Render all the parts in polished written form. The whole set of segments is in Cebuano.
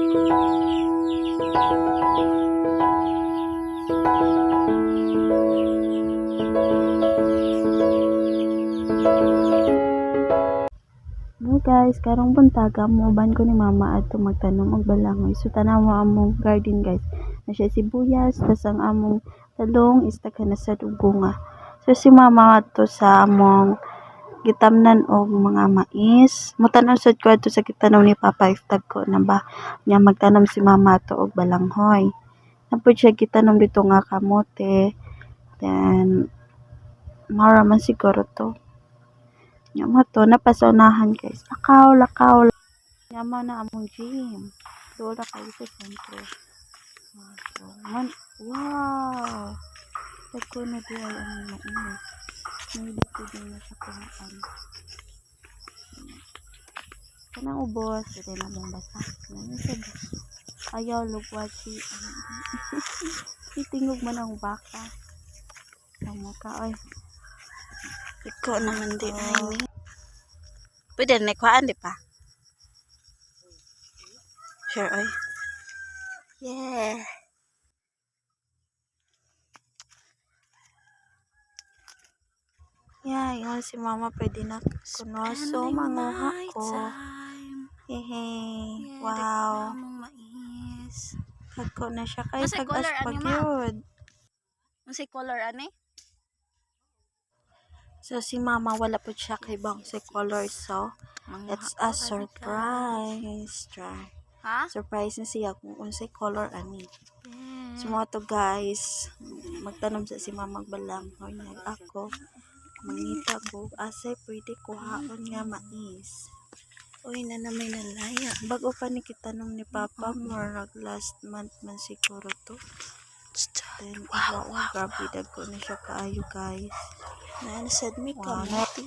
Hello guys, karong buntaga muuban ko ni mama adto magtanom og balanghoy. So tan-awa among garden, guys. Na siya sibuyas, tas ang among talong is daghan na sad og bunga. So si mama adto sa among gitamnan og mga mais. Motan-aw sad ko adto sa gitanom ni Papa if dagko na ba. Nya magtanom si mama ato og balanghoy. Naa pod siya gitanom dito nga kamote. Then mao ra man siguro to. Nya mao to naa pa sa unahan, guys. Lakaw, lakaw. Nya mao na among gym. Duol ra kayo sa sentro. So, man, wow! Dagko na diay ang mais. Maybe pwede na siya kuhaan. Kanang ubos, pwede na mong basa. Ano siya ba? Ayaw, lugwati. Itingog man ang baka. Ang mukha, oy. Ikaw naman di ay ni. Pwede na kuhaan di pa? Sure, oy. Yeah. Yeah, ingon si mama pwede na kuno. So, Spending manguha my ko. time. Hehe. Yeah, Wow. dagko na among mais. Dagko na siya kay Unsay tag-as color pa ani, ma? gyud. Unsay color ani? So, si mama wala po siya kay bang sa color. So, Manguha it's a ko ani, guys. surprise. Try. Ha? Surprise na siya kung unsay color ani. So, Yeah. mga to guys, magtanom sa si mama balanghoy nag ako. Mangita ko asay pwede kuhaon nga mais. Uy, na na may nalaya. Bago pa ni kitanom ni Papa, murag last month man siguro to. Then, Wow, grabe, dagko na siya kaayo, guys. Naan sad mi kamote.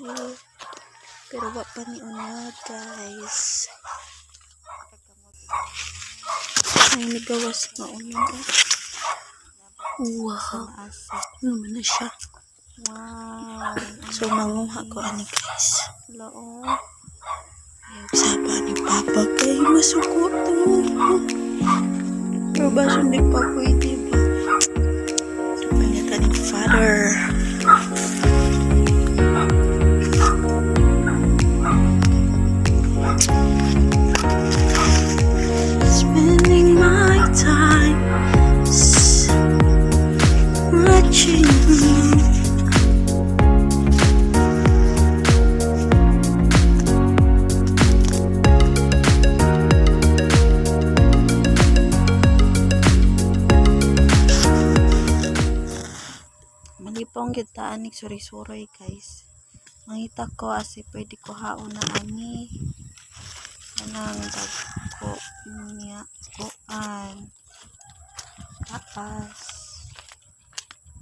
Pero wa pa ni unod, guys. Ay, nagawas nga unod. Wow. Asa. Ano man na siya? Wow. So, manguha ko ani, guys. Loo. Saba ni Papa kay masuko to. Pero baso ni pa pwede ba? Saba niya ta ni Father. Spending my time watching you. Malipong kita anig suray-suray, guys. Mangita ko asi pwede ko haon na ani. Kanang dagko niya kuan. Taas.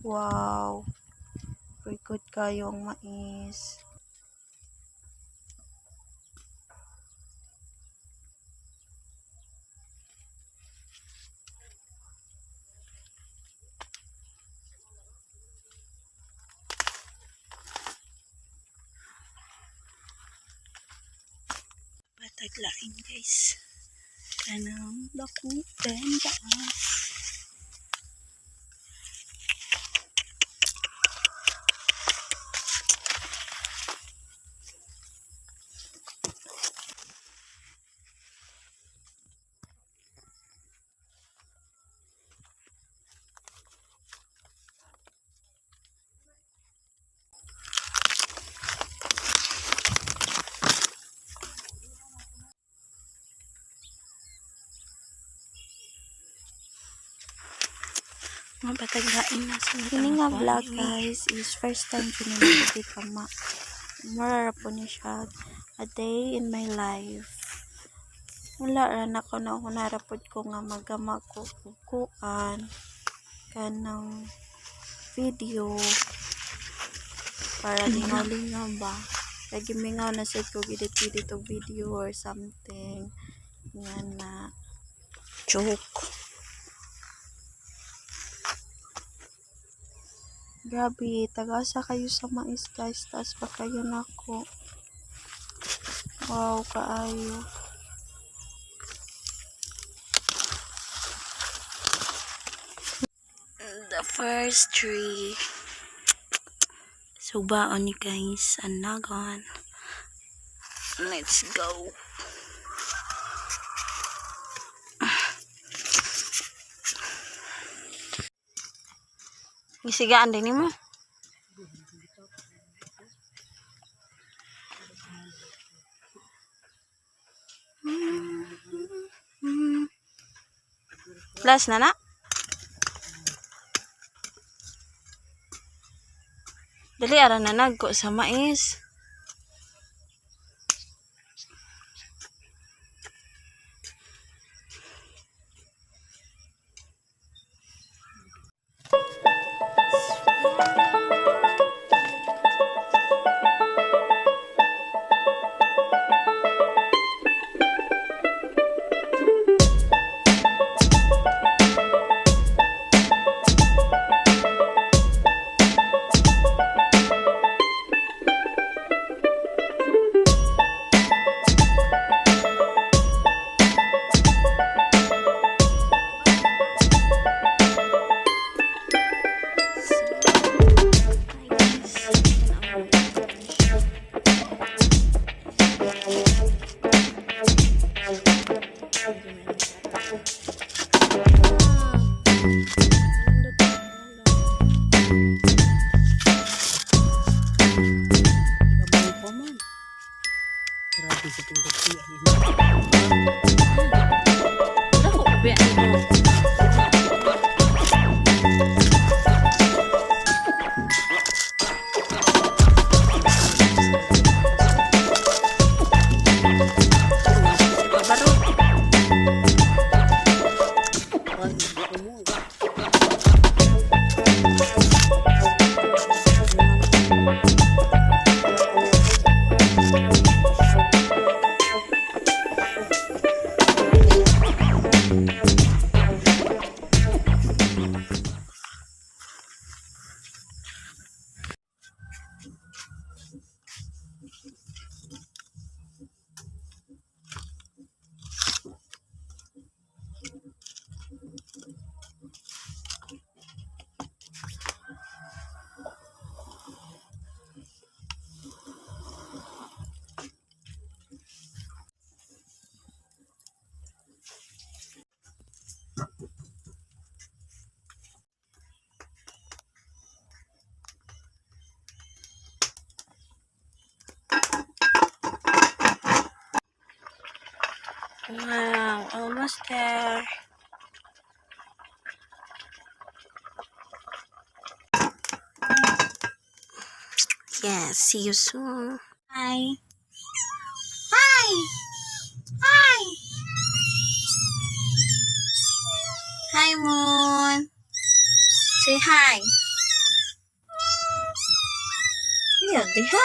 Wow. Very good kayo ang mais. Pataglain, guys. Kanang dakutan taas. Mga pataglain na sa Kini nga vlog, guys, is first time ko nila kama. Mura ra po ni siya a day in my life. Wala ra na ko na hunara pod ko nga magama ko og kuan kanang video para lingaw-lingaw ba. Kay gimingaw na sad ko edit-edit og video or something nga na. Joke. Grabe, tagasa kayo sa mais, guys, taas pa kayo nako. Wow, kaayo. First tree. So baon ni, guys, anagon. Let's go. Gisigaan din mo. Last na na. Dali ara na nagko sa mais. Hi, guys. Gamay pa man. Grabe sa itong dagsiyan. Dako, be, ano? Baro. Ay, mo. Wow, almost there. Yeah, see you soon. Hi. Hi. Hi. Hi, Moon. Say hi. Yeah, diha.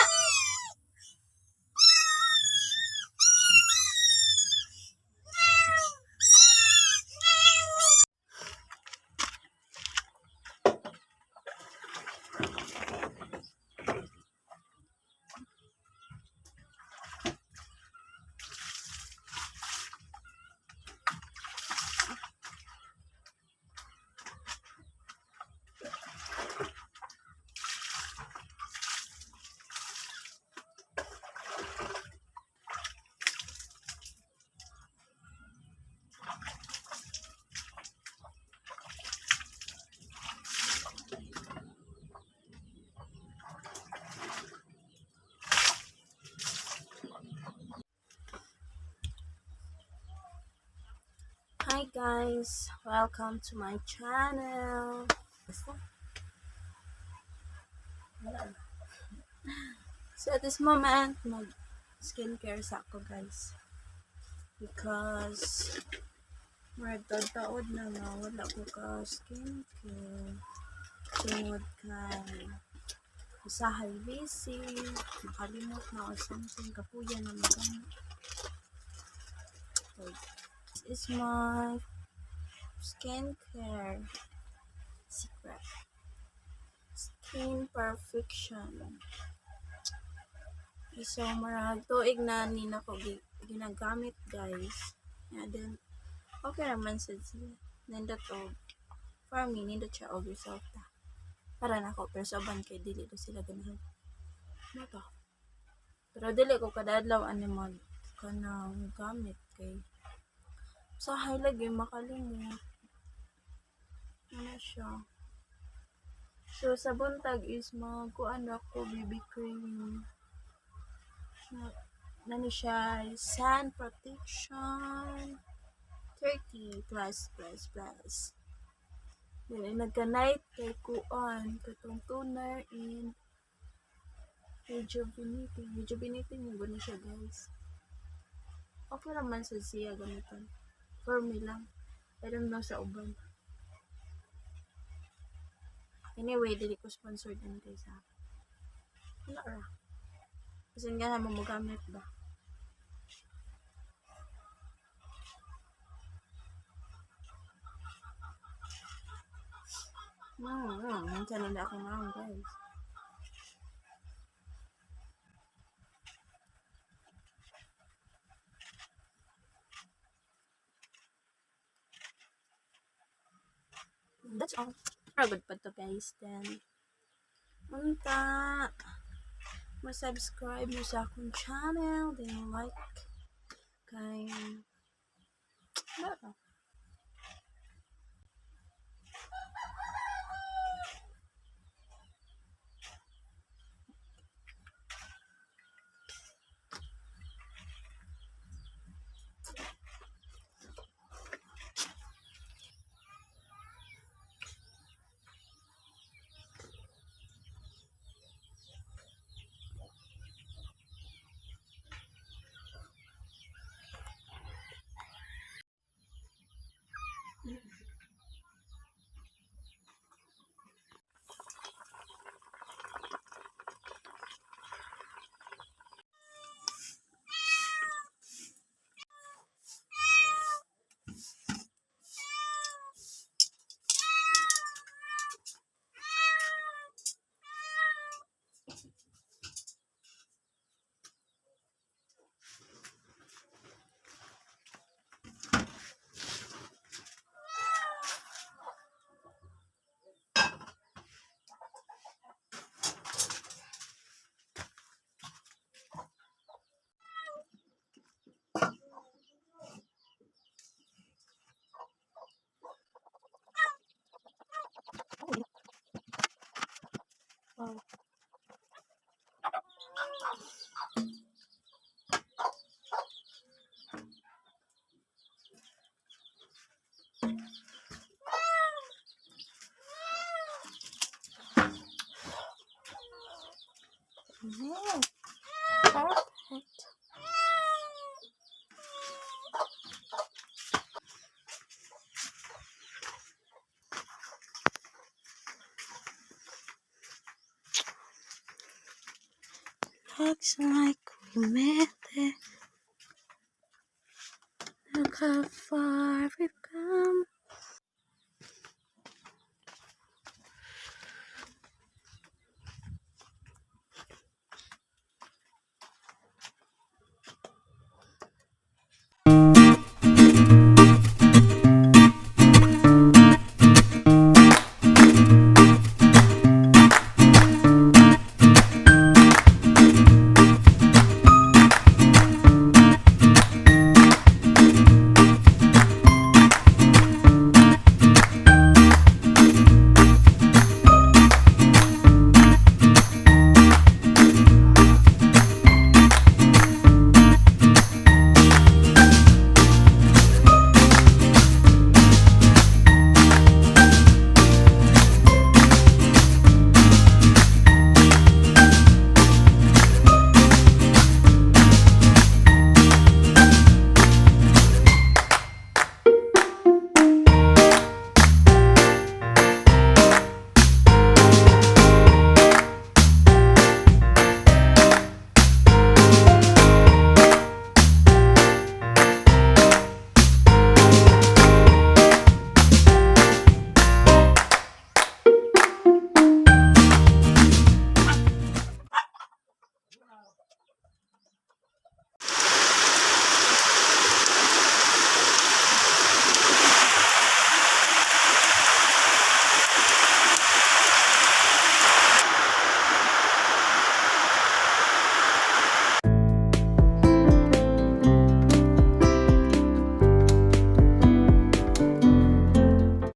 Hi guys, welcome to my channel. Wala na. So at this moment, mag skincare sa ako, guys. Because murag taod na nga wala ko ka skincare. Tungod kay usahay busy, makalimot na or something, kapuya na magana. This is my skincare secret. Skin Perfection. So, marag tuig na ni nako ginagamit, guys. Yeah, then, okay naman sad siya. Nindot og For me, nindot siya og resulta. Para nako, pero sa uban kay dili do sila ganahan. Mao to. Pero dili ko kada adlaw ani mag kanang gamit kay usahay lagi makalimot. Ano siya. So sa buntag is magkuan ra ko BB cream. Na, nani siya sun protection 30 plus plus plus. Then ay nagka-night kay kuan katong toner and rejuvenating. Rejuvenating mo ba ni siya, guys? Okay raman sa siya gamiton. For me lang. I don't know sa uban. Anyway, dili ko sponsored ani, guys, ha. Wala ra. Kasi nga naman mo gamit ba? Minsan na ako nga, guys. That's all. Pero good pa to, guys. Then, unta, mo-subscribe mo sa akong channel, then like, kay, wala ra. Wow. Perfect. Looks like we met it. Look how far we've come.